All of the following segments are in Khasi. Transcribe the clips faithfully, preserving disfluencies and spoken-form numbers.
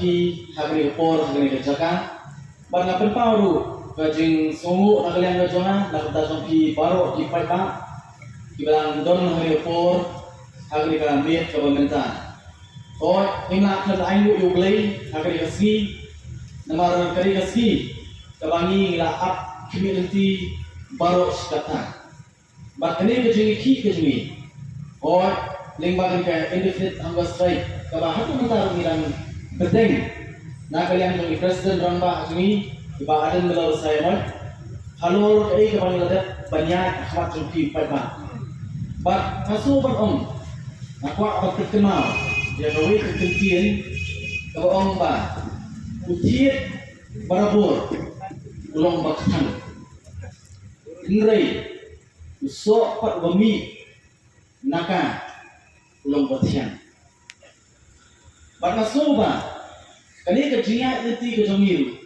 Phi ha kane ka por, ha kane ka jaka. Bad nga pynpaw ruh ka jingsngewnguh na ka liang ka jong nga na ka bynta jong phi baroh ki paidbah kiba dang don ha kane ka por, ha kane ka miet kaba mynta. Hooid, ngim lah khlem ainguh ïa U Blei ha kane ka sngi. Namar kane ka sngi kaba ngi la ap khmih lynti baroh shi katta. Bad kane ka jingïakhih ka jong ngi, hooid, lyngba kane ka indefinite hunger strike kaba haduh mynta ruh ngi dang bteng na ka liang jong i President Rangbah jong ngi, i Bah Ardent Miller Basaiawmoit, halor kaei kaba ngi la dep ban ïaid ha khmat jong phi paidbah. Bad nga shu ban ong, nga kwah ban pynkynmaw ïa kawei ka ktien kaba ong ba u thied barabor u long ba kthang. Hynrei u soh pat uba mih na ka u long ba thiang. Bad nga sngew ba kane ka jingïaid lynti ka jong ngi ruh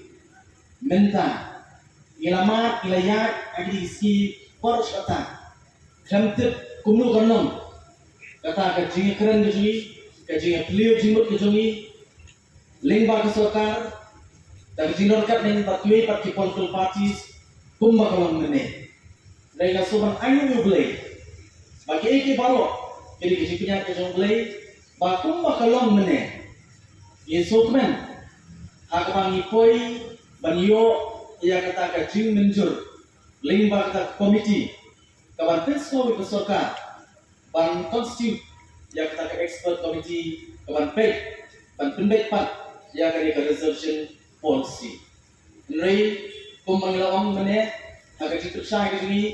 mynta ngi la mad, ngi la ïaid ha kine ki sngi baroh shi katta. Khlem tip kumno kan long kata ka jingïakren ka jong ngi, ka jingïaphylliew jingmut ka jong ngi lyngba ka sorkar, da ka jingdon katne bad kiwei pat ki political parties, kumba ka long mynne. Hynrei nga shu ban ainguh ïa U Blei ba kiei kiei baroh ki dei ka jingpynïaid ka jong U Blei, ba kumba ka long mynne, ngi sngewkmen ha kaba ngi poi ban ïoh ïa kata ka jingmynjur lyngba kata ka komiti kaban pynsngew ïa ka sorkar ban constitute ïa kata ka expert committee kaban peit, ban pynbeit pat ïa kane ka reservation policy. Hynrei kumba ngi la ong mynne ha ka jingpynshai ka jong ngi,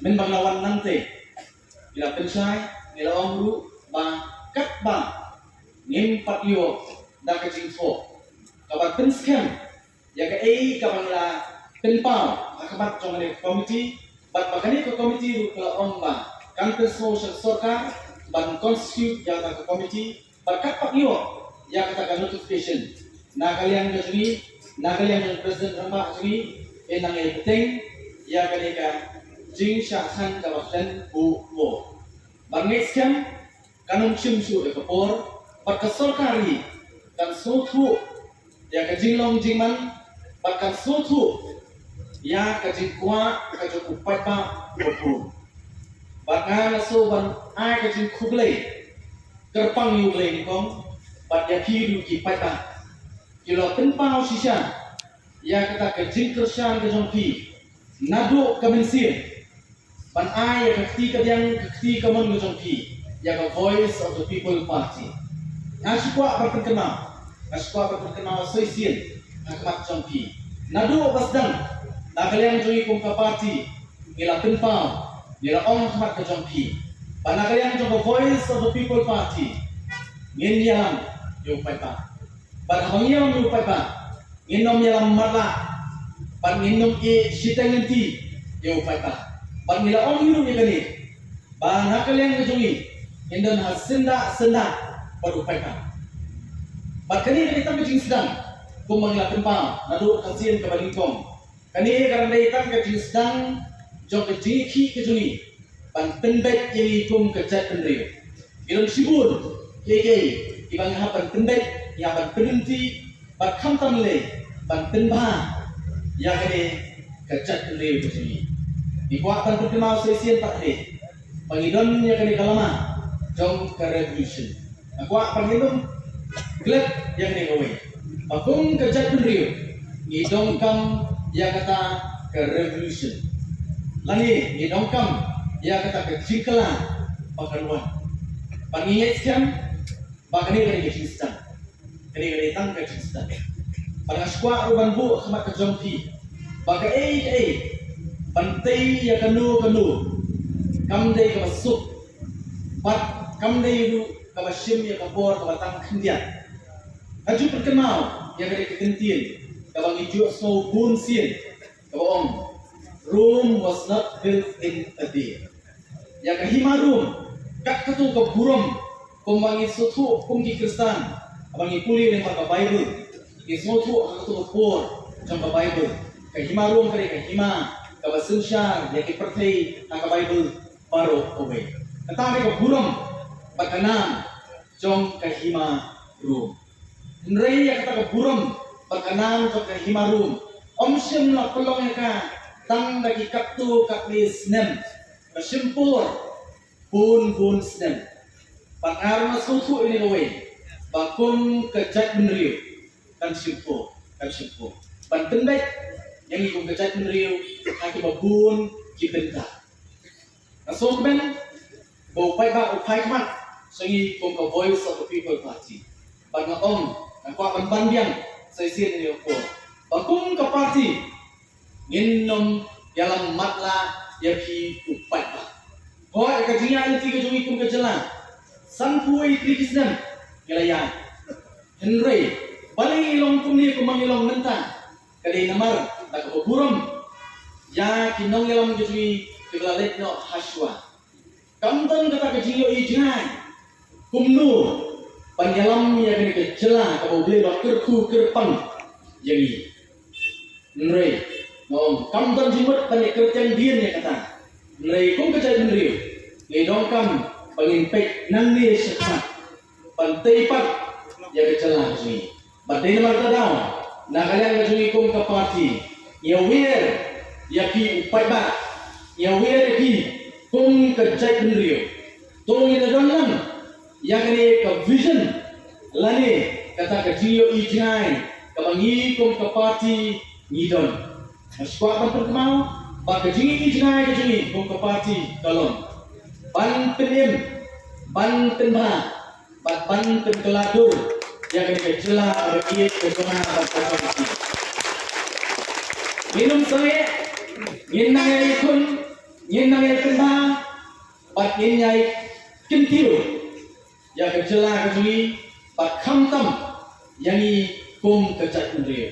mynba ngi la wan nangtei ngi la pynshai, ngi la ong ruh ba katba ngim pat ïoh da ka jingthoh kaban pynskhem ïa kaei kaba ngi la pynpaw ha khmat jong kane ka komiti, bad ba kane ka komiti ruh ka la ong ba kan pynsngew sha ka sorkar ban constitute ïa kata ka komiti, bad katba ïoh ïa kata ka notification na ka liang ka jong ngi, na ka liang jong President Rangbah jong ngi, ngin nang ïa bteng ïa kane ka jingshah than kaba khlem buh bor. Bad ngeit skhem kan ym shim shuh ïa ka por, bad ka sorkar hi kan sngewthuh ïa ka jinglong jingman, bad kan sngewthuh ïa ka jingkwah ka jong u paidbah uba bun. Bad nga nga shu ban ai ka jingkhublei kyrpang ïa U Blei nyngkong, bad ïa phi ruh ki paidbah kiba la pynpaw shisha ïa kata ka jingkyrshan ka jong phi naduh ka mynsiem ban ai ïa ka kti kadiang, ka kti kamon ka jong phi ïa ka Voice of the People Party. Nga shu kwah ban pynkynmaw, nga shu kwah ban pynkynmaw sa shisien ha khmat jong phi. Naduh ba sdang na ka liang jong ngi kum ka party ngi la pynpaw, ngi la ong ha khmat ka jong phi ba na ka liang jong ka Voice of the People Party ngin ïalam ïa u paidbah. Bad haba ngi ïalam ïa u paidbah ngin ym ïalam matlah, bad ngin ym ïeh shiteng lynti ïa u paidbah. Bad ngi la ong hi ruh ïa kane ba na ka liang ka jong ngi ngin don ha syndah syndah bad u paidbah. Bad kane ka dei tang ka jingsdang kumba ngi la pynpaw naduh ka sien kaba nyngkong. Kane ka dang dei tang ka jingsdang jong ka jingïakhih ka jong ngi ban pynbeit ïa ngi kum ka jaitbynriew. Ki don shibun kiei kiei kiba ngi hap ban pynbeit, ngi hap ban pynlynti, bad khamtam lei ban pynbha ïa kane ka jaitbynriew ka jong ngi. Ngi kwah ban pynkynmaw sa shisien pat, hynrei ba ngi don ïa kane ka lama jong ka revolution. Nga kwah ba ngin ym klet ïa kane kawei, ba kum ka jaitbynriew ngi donkam ïa kata ka revolution, lane ngi donkam ïa kata ka jingkylla ba kan wan. Ba ngi ngeit skhem ba kane ka dei ka jingsdang, kane ka dei tang ka jingsdang. Bad nga shu kwah ruh ban buh ha khmat ka jong phi ba kaei kaei ban tei ïa kano kano kam dei kaba suk, bad kam dei ruh kaba shim ïa ka por kaba tang khyndiat. Nga ju pynkynmaw ïa kane ka kyntien kaba ngi ju ïohsngew bun sien, kaba ong, "Rome was not built in a day." Ïa ka hima Rome, kat katu ka burom, kumba ngi sngewthuh kum ki Khristan haba ngi pule lyngba ka Baibl, ngi sngewthuh ha katu ka por jong ka Baibl, ka hima Rome ka dei ka hima kaba synshar ïa ki pyrthei ha ka Baibl baroh kawei. Kata ka dei ka burom bad ka nam jong ka hima Rome. Hynrei ïa kata ka burom bad ka nam jong ka Hima Rum, ym shym la pynlong ïa ka tang da ki katto katne snem, ka shim por, bun bun snem. Bad nga ruh nga sngewthuh ïa kawei, ba kum ka jaitbynriew kan shim por, kan shim por ban pyndait ïa ngi kum ka jaitbynriew ha kiba bun ki bynta. Nga sngewkmen ba u paidbah u phai khmat sha ngi kum ka Voice of the People Party. Bad nga ong, nga kwah ban ban biang sa shisien ïa ka por ba kum ka party ngin nym ïalam matlah ïa phi u paidbah. Hooid, ka jingïaid lynti ka jong ngi kum ka jylla, sanphew wei tylli ki snem ngi la ïaid. Hynrei balei ngi long kumne kumba ngi long mynta? Ka dei namar da kaba burom ïa ki nongïalam ka jong ngi kiba la leit noh ha shuwa. Kam don kata ka jingïohi jngai kumno ban ïalam ïa kane ka jylla kaba U Blei u la kyrkhu kyrpang ïa ngi. Hynrei nga ong, kam don jingmut ban ïa kyrteng dien ïa kata. Hynrei kum ka jaitbynriew ngi donkam ba ngin peit nangne shakhmat ban tei pat ïa ka jylla ka jong ngi. Bad dei namar kata daw, na ka liang ka jong ngi kum ka party, ngi aware ïa phi u paidbah, ngi aware ïa phi kum ka jaitbynriew. To ngin ïa don lang ïa kane ka vision lane kata ka jingïohi jngai kaba ngi kum ka party ngi don. Nga sngewkwah ban pynkynmaw ba ka jingïohi jngai ka jong ngi kum ka party ka long ban pynim, ban pynbha bad ban pynkylla dur ïa kane ka jylla kaba ïeit ka jong nga bad ka jong phi. Ngin ym sangeh, ngin nang ïai khun, ngin nang ïai pynbha bad ngin ïai kyntiew ïa ka jylla ka jong ngi bad khamtam ïa ngi kum ka jaitbynriew.